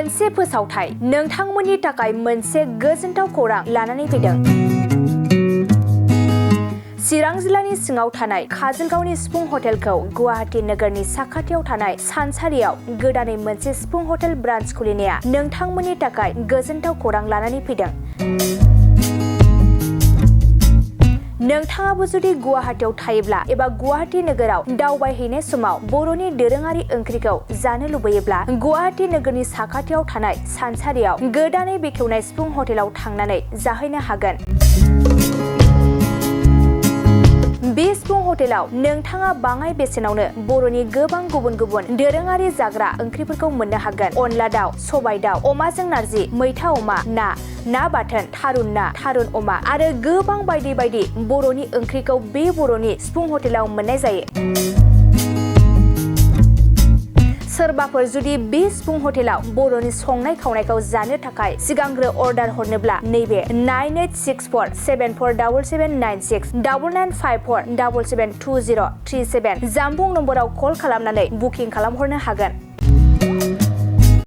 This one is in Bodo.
मोनसे फोसावथाय नोंथांमोननि थाखाय मोनसे गोजोनथाव खौरां लानानै फैदों। चिरां जिल्लानि सिङाव थानाय काजलगावनि सिफुं हटेलखौ गुवाहाटी नोगोरनि साखाथियाव थानाय सानसारियाव गोदानै मोनसे सिफुं हटेल ब्रान्च खुलिनाया नोंथांमोननि थाखाय गोजोनथाव खौरां लानानै फैदों। नोंथाङाबो जुदि गुवाहाटीयाव थायोब्ला एबा गुवाहाटी नोगोराव दावबायहैनाय समाव बर'नि दोरोङारि ओंख्रिखौ जानो लुबैयोब्ला गुवाहाटी नोगोरनि साखाथियाव थानाय सानसारियाव गोदानै बेखेवनाय सिफुं हटेलाव थांनानै जाहैनो हागोन। बे सिफुं हटेलाव नोंथाङा बाङाय बेसेनावनो बर'नि गोबां गुबुन गुबुन दोरोङारि जाग्रा ओंख्रिफोरखौ मोननो हागोन। अनला दाउ, सबाय दाउ, अमाजों नारजि, मैथा अमा, ना बाथोन, थारुन अमा आरो गोबां बायदि बायदि बर'नि ओंख्रिखौ बे बर'नि सिफुं हटेलाव मोननाय जायो। सोरबाफोर जुदि बे सिफुं हटेलाव बर'नि संनाय खावनायखौ जानो थाखाय सिगांग्रो अर्डार हरनोब्ला नैबे 9864747796 9954772037 जामबुं नम्बराव कल खालामनानै बुकिं खालामहरनो हागोन।